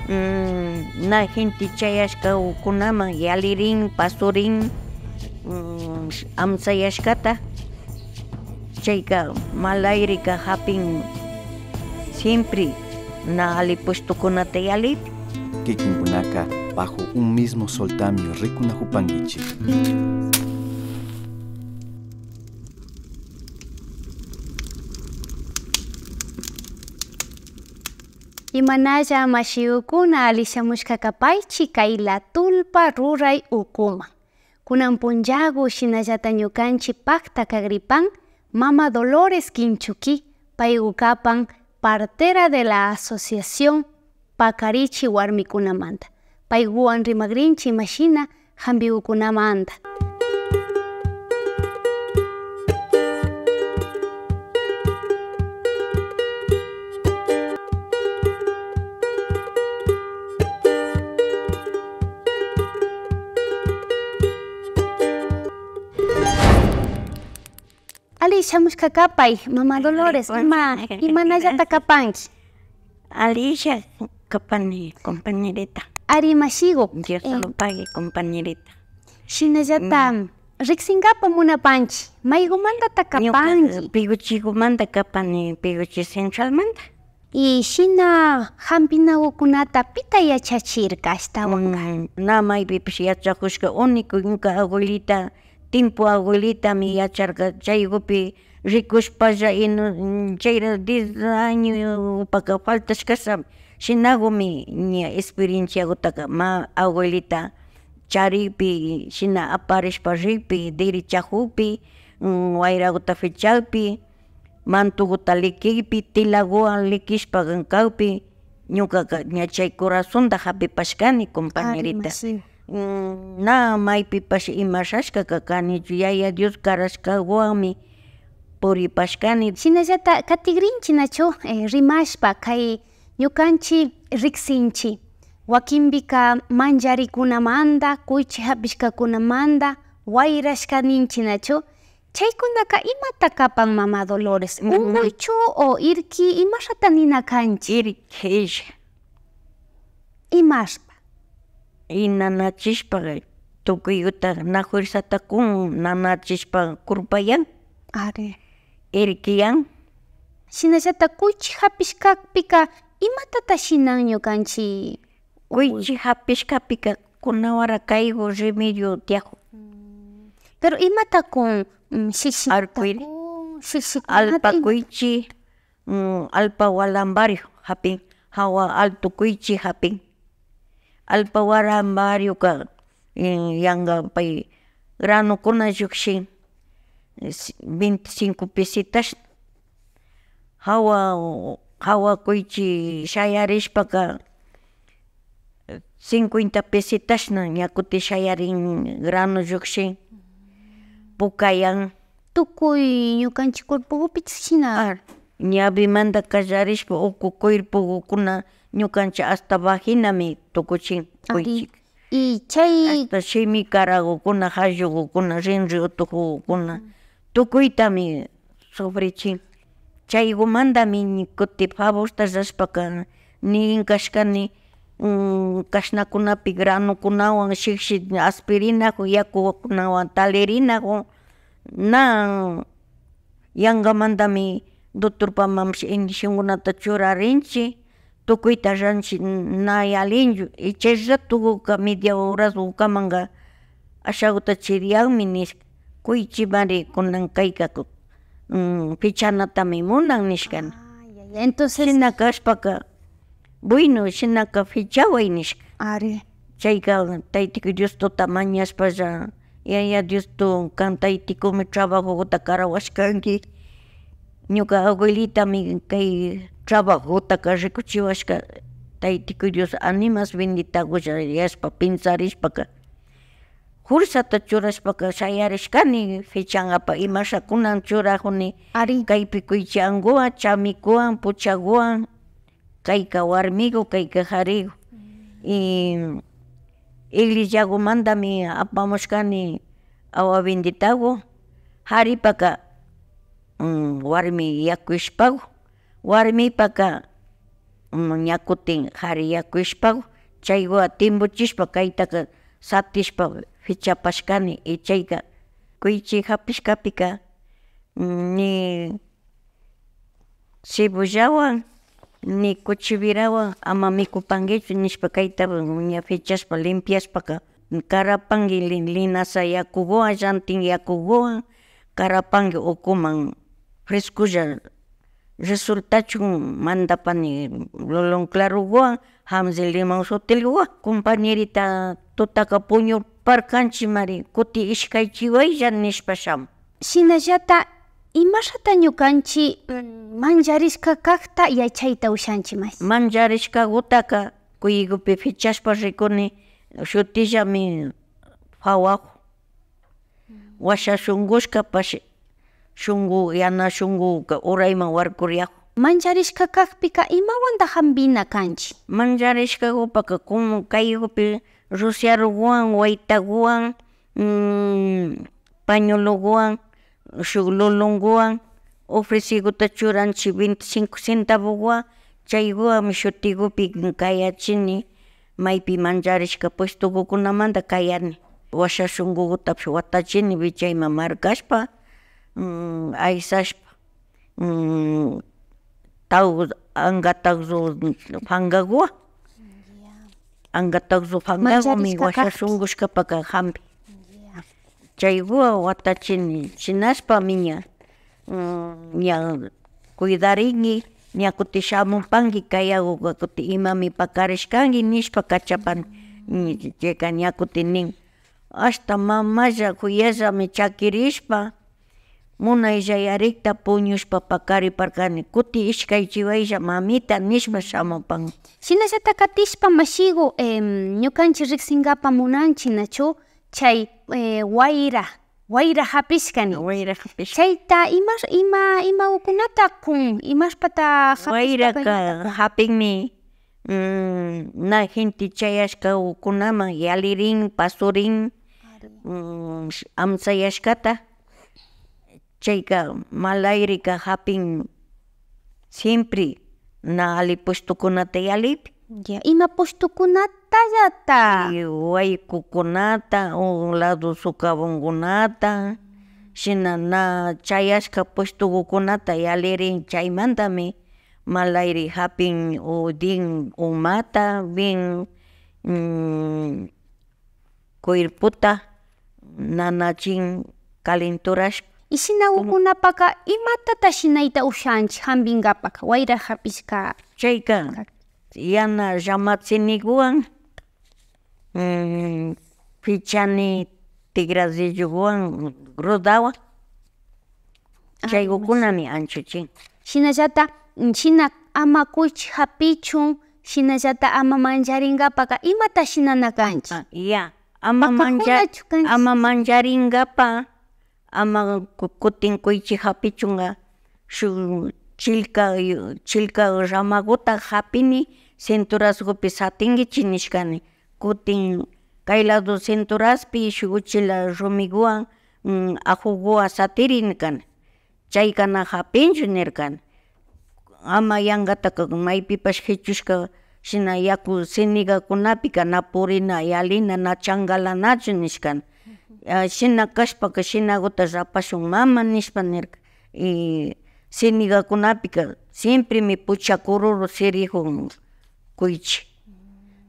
Na gente chayashkakunaman yalirin pasurin amsayashkata chayka mal aireka hapin siempre na alli pushtukunata yalipin. Kikinkunaka bajo un mismo soltami rikunajupankichik. Imanalla mashiyukuna alishamushka kapaychi kay La Tulpa ruray ukuman kunan punllagu shinallata ñukanchik pakta kagripan mama Dolores Quinchuquí paykukapan partera de la asociación Pacarichi warmikunamanta paykuwan rimakrinchik imashina hampikukunamanta. Ali shamushka kapay mama Dolores ima imanallata kapanki. Alisha kapani compañerita. Ari mashigu. Dios te lo pague, compañerita. Shinallata riksinkapa munapanchik maygumantata kapanki. Piguchigumanta kapani, Piguchi Centralmanta. Y shina hampinakukunata pita yachachirka ashtawanka. Na maypipish yachakushka único ñuka abuelita timpo abuelitami yacharka chaykupi rikushpalla y chayra 10 año paka faltashkasha shinakumi ña experienciagutaka ma abuelita charikpi shina aparishpa rikpi derechakukpi wayrakuta fichakpi mantukuta likikpi telaguwan likishpa kakpi ñukaka ña chay corazonta hapipashkani compañerita. Na maypipash ima rashkaka kanichu yaya Dios karashkawanmi puripashkani. Shinallata katikrinchik nachu rimashpa kay ñukanchik riksinchik wakinpika manllarikunamanta kuychi hapishkakunamanta wayrashkaninchik nachu chaykunaka imata kapan mama Dolores unkuychu o irki imashata nina kanchik. Irki Imashpa. Y nanachishpa tukuyta na fuerzata kun nanachishpa kurpayan. Ari. Irkiyan. Shinallata kuychi hapishkapika imatata shinan ñukanchik. Kuychi hapishkapika kunawara kaygu remedio tiyakun. Pero imata kun shikshikta Arcoíris. kun shikshikunata Alpa kuychi, alpa walambario hapin hawa alto kuychi hapin alpa walambarioka yanka pay granukuna llukshin 25 pesitas hawa hawa kuychi shayarishpaka 50 pesitashna ña kutin shayarin grano llukshin pukayan. Tukuy ñukanchik cuerpokupi shina. Ñawimanta kallarishpa uku cuerpokuna ñukanchik hasta vajinami tukuchin kuychika. Y chay hasta shimi karagukuna jallukukuna rinri utukukuna tukuytami sufrichin chaykumantami kutin favorta rashpaka ninkashkani kashnakunapi granokunawan shikshi aspirinakun yakukunawan talirinakun na yankamantami doctorpamanpish inyeccionkunata churarinchik tukuyta ranchik na yalinchu y chay ratokuka media horaskukamanka ashakuta chiriyanmi nishka kuychimari kunan kayka fichanatami munan nishkani. Entonces shina kashpaka bueno shinaka fichaway nishka. Ari. Chayka taytiku Diostota mañashpalla yaya Diosto kan taytikumi trabajuta karawashkanki ñuka abuelitami kay trabajotaka rikuchiwashka taytiku Dios animas benditakulla yashpa pensarishpaka fuerzata churashpaka shayarishkani fichankapak imasha kunan churajuni. Ari. Kaypi kuychi anguwan chamikuwan puchaguwan kayka warmigu kayka karigu y iglesiagumantami apamushkani agua benditagu jaripaka warmi yaku ishpaku warmipaka. Ña kutin kari yakuyashpa chaywan timbuchishpa kaytaka satishpa pichapashkani y chayka kuychi hapishkapika ni cebollawan ni cuchi virawan ama mikupankichu nishpa kayta ña pichashpa limpiashpaka karapanki linaza yakuguwan llantin yakuguwan karapanki ukuman frescolla resultachun mandapani lulun claroguwan jamsi limon shutilguwan compañerita tutaka puñuparkanchikmari kutin ishkaychiwaylla nishpa shamun. Shinallata imashata ñukanchik mancharishka kakta yachayta ushanchik mashi. Mancharishkakutaka cuyigupi pichashpa rikuni shutillami fawakun washa shunkushkapash shunku yana shunkuka urayman warkuriyakun. Mancharishka kakpika imawantak jampina kanchik Mancharishkakupaka como kaykupi rociarowan waytakuwan pañuelokuwan shuk lulunkuwan ofreciguta churanchik veinticinco centavowan chaywanmi shutikupik kayachini maypi mancharishka pushtukukunamanta kayani washa shunkukutapish watachini wichayman markashpa aysashpa angatakllun pankakuwan angatakllun pankawan washa shunkushkapaka jampi chaywan watachini shinashpami ña ña cuidarinki ña kutin shamupanki kayakuka kutin imami pakarishkanki nishpa kachapani chayka ña kutin nin ashta mamalla kuyallami chakirishpa munayallayarikta puñushpa pakariparkani kutin ishkaychiwaylla mamita nishpa shamupan. Shinallatak katishpa mashigu ñukanchik rikshinkapa munanchik nachu chay wayra, wayra hapishka nin wayra hapishka chayta ima ima imakunata kun imashpata Wayraka hapinmi na gente chayashkakunaman yalirin pasurin amshayashkata chayka mal ayreka japin siempre na alli pushtukunata yallikpi. Ima pushtukunatallata Waykukunata o lado socavonkunata shina na chayashka pushtukukunata yalirin chaymantami mal aire japin o bien umata bien cuerpota nanachin calenturashpa. Y shina ukunapaka imatata shinayta ushanchik jampinkapak wayra hapishka Chayka yana llama tsinikuwan pichani tigrasillowan rudawan chaykukunami anchuchin. Shinallata shina ama kuychi hapichun shinallata ama mancharinkapaka imata shinana kanchik Ya ama ama mancharinkapak ama kutin kuychi hapichunka shuk chilka chilka ramaguta japini centurasgupi satinguichik nishkani kutin kay lado centuraspi shuk uchila rumiguwan ajoguwan satiri nirkani chayka na japinchu nirkani ama yankataka maypipash jichushka shina yaku cenigakunapika na purina yalina na changalanachu nishkani shina kashpaka shinakuta rapashun mama nishpa nirka y cenigakunapika siempremi pucha kururu sirikun kuychi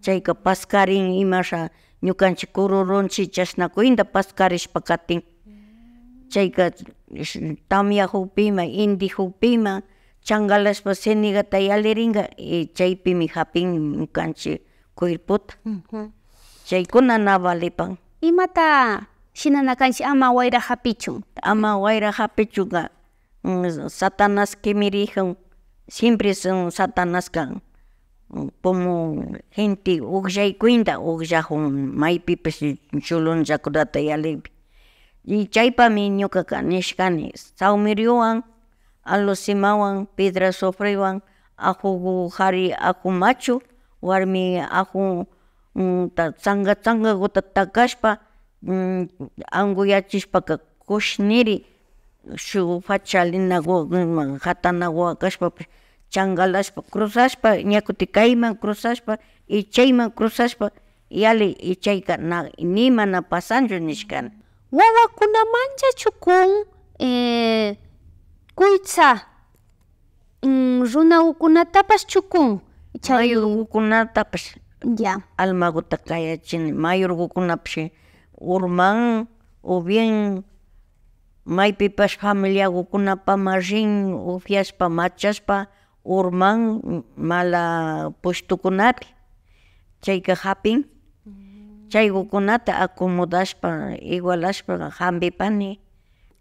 chayka paskarin imasha ñukanchik kururunchik chashna cuenta paskarishpa katin chayka tamiakukpi ima indijukpi ima changalashpa cenigata yalirinka y chaypimi japin ñukanchik cuerpota chaykuna na valipan. Imata shinana kanchik ama wayra hapichun. Ama wayra hapichunka satanas kimirijun siempre satanaska como gente ugllaykuenta ugllajun maypipish chulunllakunata yalikpi y chaypami ñukaka nishkani sahumiriowan, alosimawan, piedra azufrewan ajoku kari ajo machu, warmi ajo tsanka tsankakuta takashpa ankuyachishpaka kushniri shuk fachalinaku ima katana kashpapish. Changalashpa cruzashpa ña kutin kayman cruzashpa y chayman cruzashpa yali y chayka na nima na pasanchu nishkani. Wawakunamanllachu kun kuytsa runakunatapash kun chay Mayorgukunatapash ya almaguta kayachini mayorgukunapish urman o bien maypipash familiakunapaman rin upiashpa machashpa urman mala pushtukunapi chayka japin chaykukunata acomodashpa igualashpa jampipani.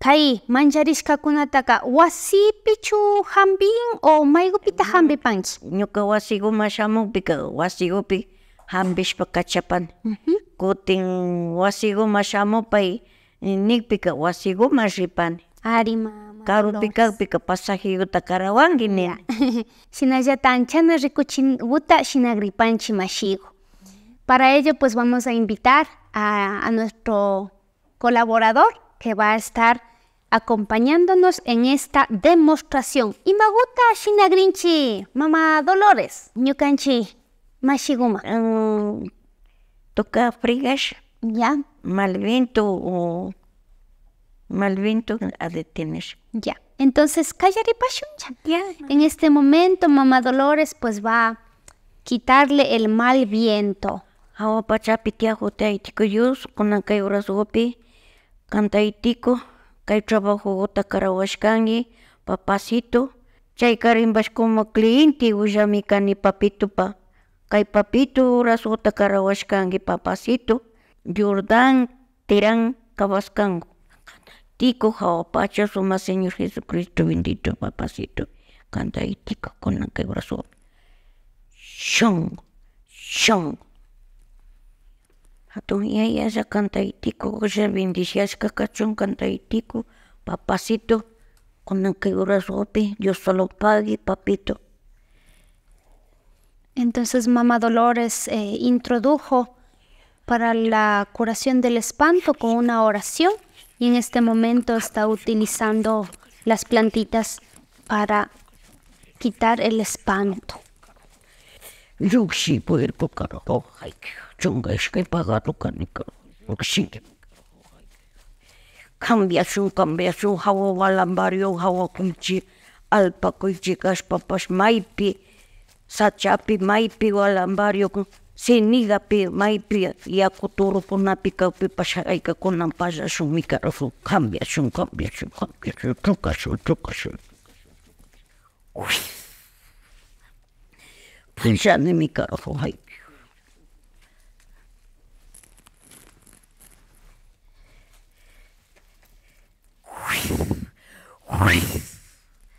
Kay mancharishkakunataka wasipichu jampin o maykupitak jampipanchik. Ñuka wasikuman shamukpika wasikupi jampishpa kachapani kutin wasikuman shamupay nikpika wasikuman ripani. Ari mama Karupi kakpika pasajiguta karawanki nini. Shinallatak anchana rikuchiguta shinakripanchik mashiku. Para ello pues vamos a invitar a nuestro colaborador que va a estar acompañándonos en esta demostración. Imaguta shinakrinchik mama Dolores, ñukanchik mashikuma. Toca fregash. Ya. Mal viento o mal viento ha de tener. Ya, entonces kallaripashuncha. Ya. En este momento mama Dolores pues va a quitarle el mal viento. Jawa pachapi tiyaku taytiko Dios kunan kay horaskupi kantaytiko kay trabajota karawashkanki papacito chay karinpash como cliente willami kani papitupa kay papito horasguta karawashkanki papacito Jordan Teran Cabascango tiko jawa pacha sumak señor Jesucristo bendito papacito kantaytiko kunan kay horaskupi shun shun hatun yayalla kantaytiko bendiciashka kachun kantaytiko papacito kunan kay horaskupi Dios solo pague papito. Entonces mama Dolores introdujo para la curación del espanto con una oración y en este momento está utilizando las plantitas para quitar el espanto. Llukshi puerco carajo, chunga ishkay pagado kanika, llukshi. Cambiashun, cambiashun, hawa walambario, hawa kuychi, alpa kuychi kashpapash maypi, sachapi maypi walambario, cenigapi maypi yaku turukunapi kawpipash aykakunan pallashunmi carajo, cambiashun, cambiashun, cambiashun, chukashun, chukashun. Punchanimi carajo, ay.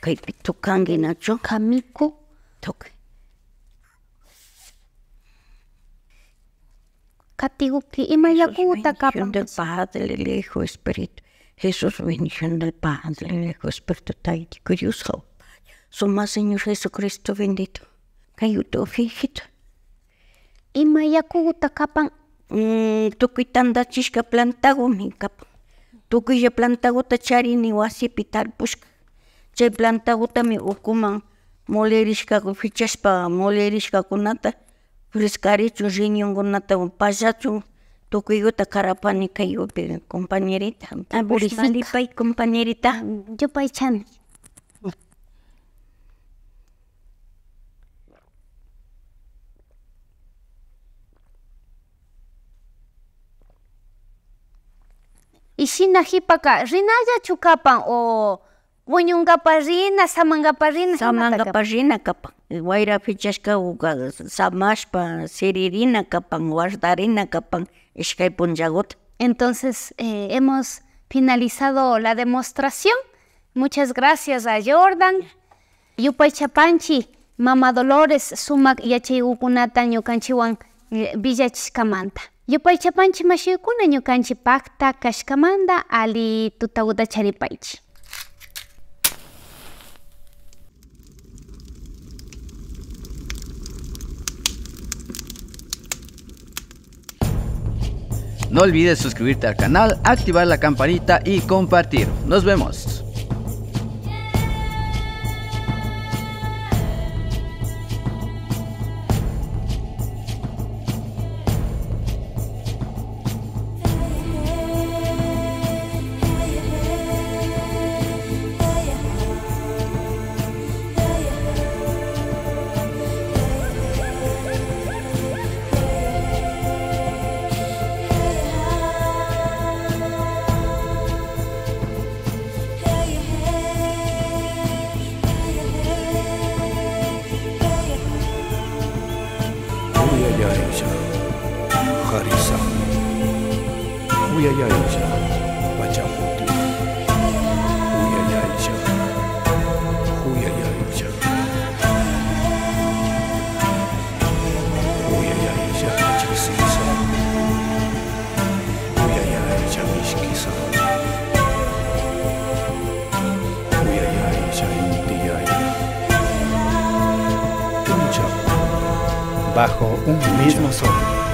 Kaypi tukanki nachu. Kamiku. Tukay. Katiguki ima yakuta kapan. Bendición del Padre, del Hijo, Espíritu. Jesús, bendición del Padre, del Hijo, Espíritu, Taytico, Dios, Suma Señor Jesucristo bendito. Kayuto fijito. Ima yakuta kapan. Tukuy tantachishka plantagumi kapan. Tukuylla plantaguta charini wasipi tarpushka. Chay plantagutami ukuman molirishka fichashpa molirishkakunata frescarichun riñonkunata pallachun tukuyguta karapani kayupi compañerita. Purifica. Malipay compañerita. Yupaychani. Y shina hipaka rinallachu kapan o puñunkapa rina, samankapa rina, Samankapa rina kapan, wayra fichashka samashpa siririna kapan, guardarina kapan ishkay punllaguta. Entonces hemos finalizado la demostración. Muchas gracias a Jordan. Yupaychapanchi, Mama Dolores, sumak yachaykukunata ñukanchiwan villachishkamanta. Yupaychapanchi mashiykuna ñukanchi pakta kashkamanta ali tutaguta charipaychi. No olvides suscribirte al canal, activar la campanita y compartir. Nos vemos. Uyayaylla, qarisami. Uyayaylla, pachakuti. Uyayaylla, uyayaylla. Uyayaylla, pachasisa. Uyayaylla, mishkisa. Uyayaylla, intiyaya. Punchaw. Bajo un mismo sol.